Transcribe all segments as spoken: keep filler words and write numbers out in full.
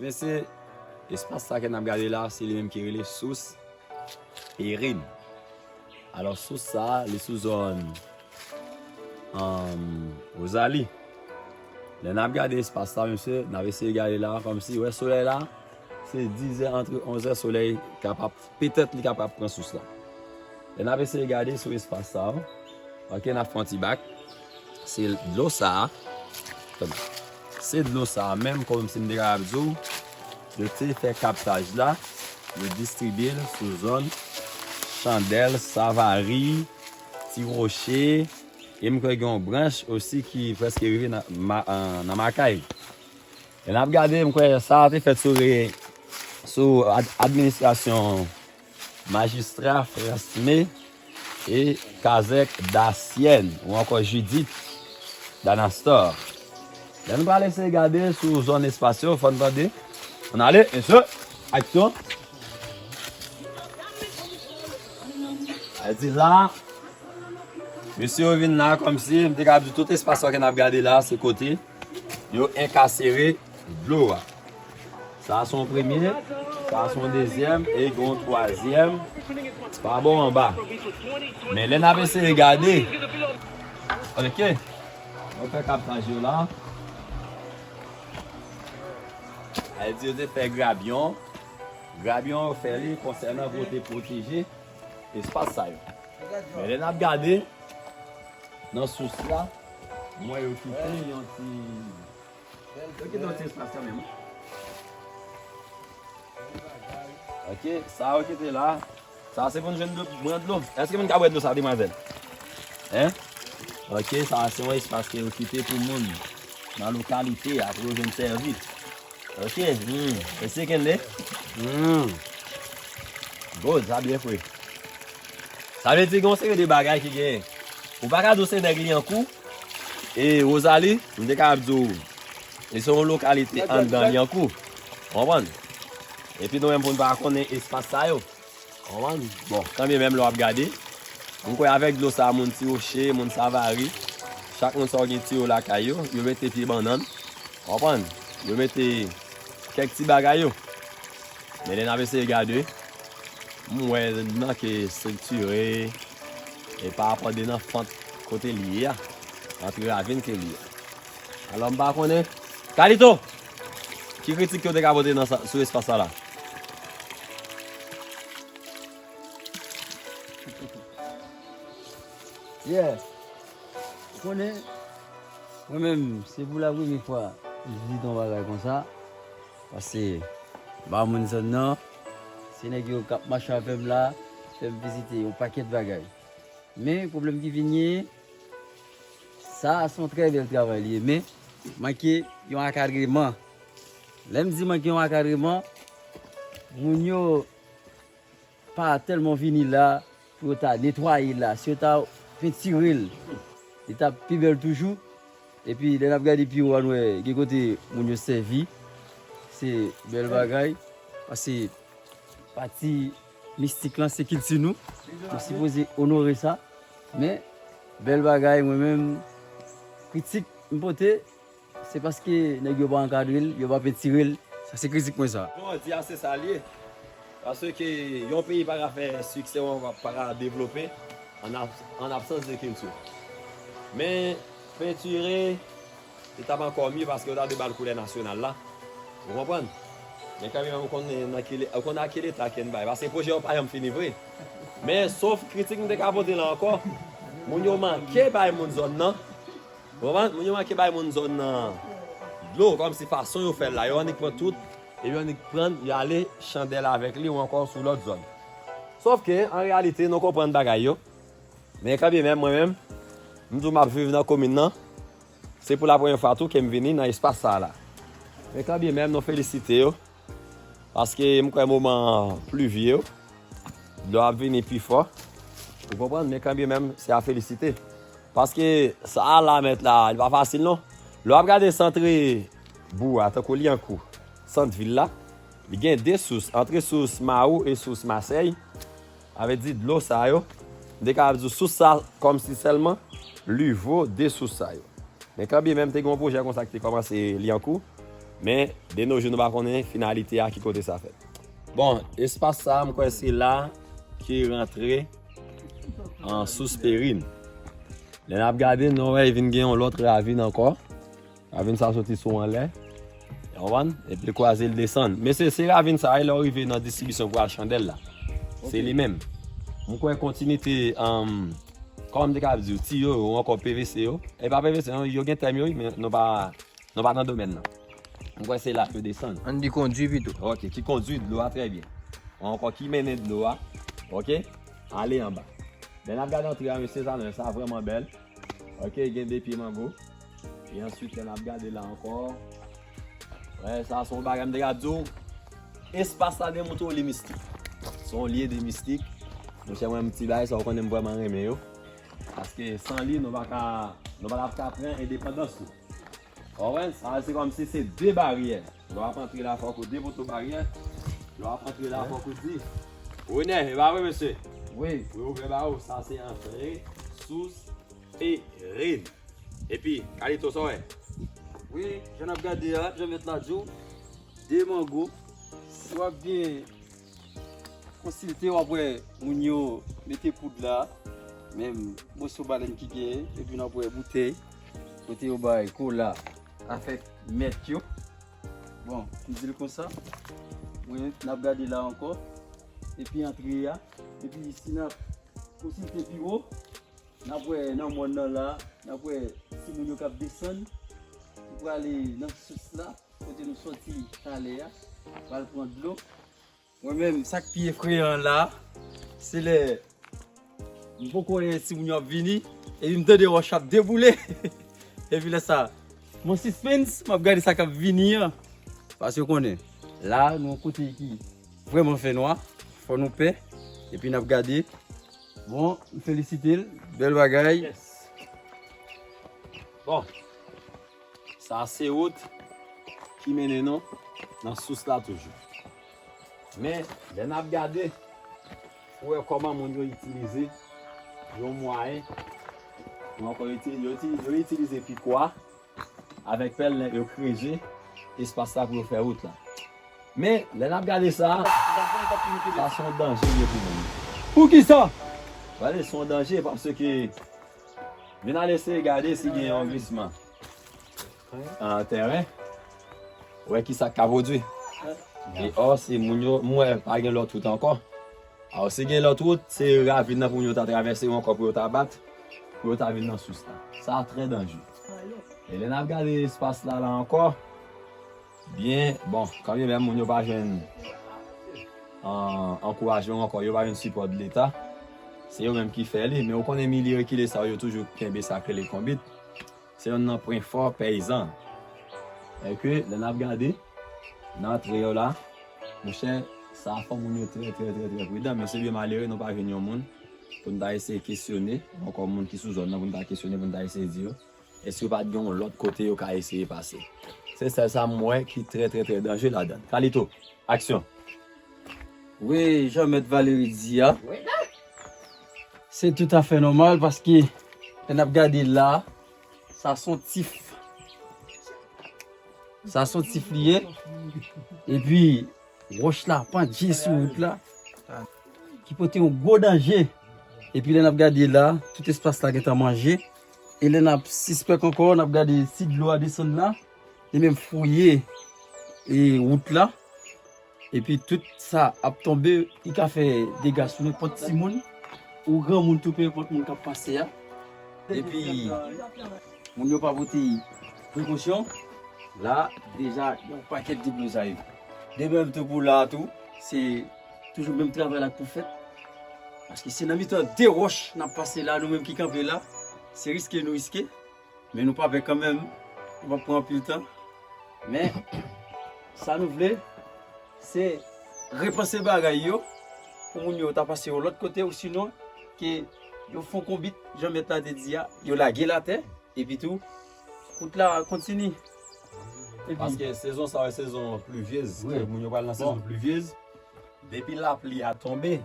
Mesye, espas sa ke n ap gade la, se li menm ki rele Sous Erin. Alò, sous sa, li sou zòn, um, Wozali. Lè n ap gade espas sa, mesye, n ap eseye gade la, kòmsi, wè, solèy la, se dizè, antre onzè, solèy kapab, petèt li kapab pran sous la. Lè n ap eseye gade sou espas sa, ok, n ap fè yon ti bak. Se dlo sa a. Se dlo sa a menm, kòmsi m te kapab di w, yo te fè kaptaj la, yo distribye l sou zòn Chandèl, Savari, Ti Woche, e m kwè gen yon branch osi ki prèske rive nan, ma, an, nan Makay. E n ap gade, m kwè sa a te fèt sou re, sou ad, administrasyon Majistra Fransme e Kazèk Dasyèn ou ankò Jidit Danastor. Lè nou pral eseye gade sou zòn espas yo, fò n tande. Ann ale, mesye, aksyon. Sa vle di la, mesye yo vin la kòmsi, m te ka di tout espas sa ke n ap gade la, se kote yo enkasere dlo a. Sa a se yon premye, sa a se yon dezyèm, e gen yon twazyèm pa bò anba. Men lè n ap eseye gade, ok, nou fè kaptaj yo la. Sa vle di yo te fè grabyon. Grabyon yo fè li konsènan pou yo te pwoteje espas sa yo. Men lè n ap gade nan sous la, m wè yo kite yon ti, yo kite yon ti espas kanmenm. Ok, sa yo kite la. Sa se pou n jwenn dlo, pran dlo. Èske moun ka bwè dlo sa, demwazèl? Hein? Ok, sa se yon espas ke yo kite pou moun nan lokalite a, pou yo vin sèvi. Ok, hmm. Mesye kenbe. Hmm. Good, sa byen fre. Sa vle di gen yon seri de bagay ki genyen. Ou pa ka di w se nèg Lyankou. E Wozali, m te kapab di w, li se yon lokalite anndan Lyankou. Konprann? Epi nou menm pou n pa konnen espas sa yo. Konprann? Bon, kanmenm lè w ap gade, m kwè avèk dlo sa, moun Ti Woche, moun Savari, chak moun sa yo gen tiyo lakay yo, yo mete pye bannann. Konprann? Yo mete kèk ti bagay yo. Men lè n ap eseye gade, m wè nan ke estriktire, e pa rapò de nan fant kote li ye a, antre ravin ke li ye a. Alò, m pa konnen. Kalito! Ki kritik ke w te ka pote nan sa, sou espas sa la? Yeah. Ou konnen, mwen menm, se pou la premye fwa m vizite yon bagay konsa. Paske, ba moun zòn nan, se nèg yo k ap mache avè m la, fè m vizite yon pakèt bagay. Men, pwoblèm ki vin ye, sa a se yon trè bèl travay li ye, men, manke yon akadreman. Lè m di manke yon akadreman, moun yo pa tèlman vini la pou yo ta netwaye l la. Si yo ta pentire l, li t ap pi bèl toujou. Epi, lè n ap gade pi wo a, n wè gen kote moun yo sèvi. Se bèl bagay. Paske pati mistik lan, se kilti nou. Nou sipoze onore sa. Men, bèl bagay, mwen menm, kritik m pote, se paske nèg yo pa ankadre l, yo pa pentire l. Sa se kritik mwen sa. Jan w di a, se sa l ye. Paske yon peyi pa ka fè siksè, ou pa ka devlope an ab-, an absans de kilti. Men, pentire, li t ap ankò mye paske yo ta dwe ba l koulè nasyonal la. Ou konprann? Men kanmenm, ou konn nan ki le-, ou konn a ki leta ke n bay. Paske pwojè yo pa janm fini vre. Men, sof kritik m te ka pote la ankò, moun yo manke bay moun zòn nan. Ou konprann? Moun yo manke bay moun zòn nan dlo, kòmsi fason yo fè l la, yo annik pran tout, epi yo annik pran l, y ale Chandèl avèk li ou ankò sou lòt zòn. Sòf ke, an reyalite, nou konprann bagay yo. Men kanmenm, mwen menm, m di w m ap viv nan komin nan, se pou la premyè fwa tou ke m vini nan espas sa a la. Men kanmenm, nou felisite yo. Paske m kwè moman plivye yo, dlo ap vini pi fò. Ou konprann? Men kanmenm, se a felisite. Paske sa a la mèt la, li pa fasil non. Lè w ap gade sant bou a, tankou Lyankou, sant vil la, li gen de sous, antre sous Mawou e sous Masèy. Sa vle di dlo sa yo, m te kapab di w sous sa kòmsi sèlman li vo de sous sa yo. Men kanmenm, te gen yon pwojè konsa ki te kòmanse Lyankou. Men, de nos jours, nou pa konnen finalite a, ki kote sa fèt. Bon, espas sa, m kwè se la ki rantre an sous Perin. Lè n ap gade, nou wè, vin gen yon lòt ravin ankò. Ravin sa soti sou anlè. Ou konprann? Epi l kwaze, l desann. Men se, se ravin sa, lè w rive nan distribisyon pou al Chandèl la. Se li menm. M kwè kontinite, um, kòman m te ka di w, tiyo yo, ou ankò P V C yo. E pa P V C, non, yo gen tèm yo, wi, men nou pa, nou pa nan domèn nan. M kwè se la yo desann. An di kondui pito. Ok, ki kondui dlo a trè byen. Ou ankò ki mennen dlo a. Ok? Ale anba. Lè n ap gade antre a, mesye, sa, non, sa vrèman bèl. Ok, gen de pye mango. E answit, lè n ap gade la ankò. Wè, sa se yon bagay m te ka di w. Espas la demontre w li mistik. Se yon lye de mistik. Monchè, mwen, m ti bagay sa, ou konnen m vrèman renmen yo. Paske san li, nou pa ka, nou pa t ap ka pran endepandans nou. Ou konprann? Sa se kòmsi se de baryè. Lè w ap antre la, fòk ou de poto baryè. Lè w ap antre la, fòk ou di. Ou nève, e pa vre, mesye? Wi. Wi, ouvè ba ou. Sa se antre sous Perin. Epi, Kalito, sa w wè? Wi, jan n ap gade a, jan mèt la di w, de mango, si w ap byen konsilte, w ap wè moun yo mete poud la, menm moso balèn ki genyen, epi n ap wè boutèy, kote yo bay kola avèk mèt yo. Bon, m di l konsa, wi, n ap gade la ankò, epi antre a, epi si n ap konsilte pi wo, n ap wè nan mòn nan la, n ap wè timoun yo k ap desann, ki prale nan sous la, kote nou sòti talè a, pral pran dlo. Mwen menm, sa k pi efreyan la, se lè m poko wè timoun yo ap vini, epi m tande wòch ap deboule. Epi lè sa, m an sispens, m ap gade sa k ap vini an. Paske w konnen, la, nou yon kote ki vrèman fè nwa, fò nou pè, epi n ap gade. Bon, m felisite l. Bèl bagay. Yes. Bon. Sa se wout ki mennen nou nan sous la toujou. Men, lè n ap gade, ou wè kòman moun yo itilize yon mwayen, ou ankò iti-, yo iti-, yo itilize pikwa, avèk pèl, yo kreye espas la pou yo fè wout la. Men, lè n ap gade sa, sa se yon danje li ye pou moun. Poukisa? Gade, se yon danje paske vin al eseye gade si gen yon glisman an tèren. Wè ki sa k ka pwodui. E ò, si moun yo, m wè pa gen lòt wout ankò. Alò, si gen lòt wout, se ravin nan pou moun yo ta travèse yo ankò pou yo ta bat, pou yo ta vin nan sous la. Sa trè danje. E lè n ap gade espas la, la ankò, byen, bon, kanmenm moun yo pa jwenn, an, ankourajman ankò, yo pa jwenn sipò de Leta. Se yo menm ki fè li, men ou konnen milye rekile sa yo, yo toujou kenbe sa k rele konbit. Se yonn nan pwen fò pèyizan. Èske lè n ap gade, nan antre yo la, monchè, sa fò moun yo trè, trè, trè, trè pridan, men se byen malere, nou pa jwenn yon moun pou n ta eseye kesyone, ankò moun ki sou zòn nan, pou n ta kesyone, pou n ta eseye di yo, èske yo pa t gen yon lòt kote yo ka eseye pase. Se sèl sa m wè ki trè, trè, trè danje ladan l. Kalito, aksyon! Wi, jan mèt Valery di a, se toutafè nòmal paske lè n ap gade la, sa se yon tif. Sa se yon tif li ye. Epi, wòch la pandye sou wout la, ki pote yon gwo danje. Epi lè n ap gade la, tout espas la gentan manje. E lè n ap sispèk ankò, n ap gade si dlo a desann la, li menm fouye e wout la. Epi tout sa ap tonbe, li ka fè dega sou nenpòt timoun ou granmoun tou, pe enpòt moun k ap pase a. Epi moun yo pa pote prekosyon, la deja yon pakèt deblozay. De menm tou pou la tou, se toujou menm travay la k pou fèt. Paske se nan mitan de wòch n ap pase la, nou menm ki kanpe la, se riske nou riske. Men nou pa pè kanmenm, nou p ap pran anpil tan. Men, sa nou vle, se repanse bagay yo, pou moun yo ta pase yon lòt kote, ou sinon, ke yo fon konbit, jan mèt la te di a, yo lage l atè, epi tou, wout la kontini. Epi paske sezon sa, se sezon plivyez, wi, ke moun yo pral nan sezon plivyez. Depi lapli a tonbe,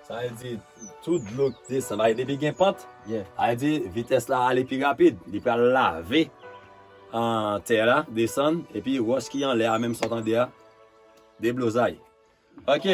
sa vle di tout dlo k desann, paske depi gen pant, sa vle di vitès la ale pi rapid, li pral lave. an tè la, desann, epi wòch ki anlè a menm sa w tande a, deblozay. Ok.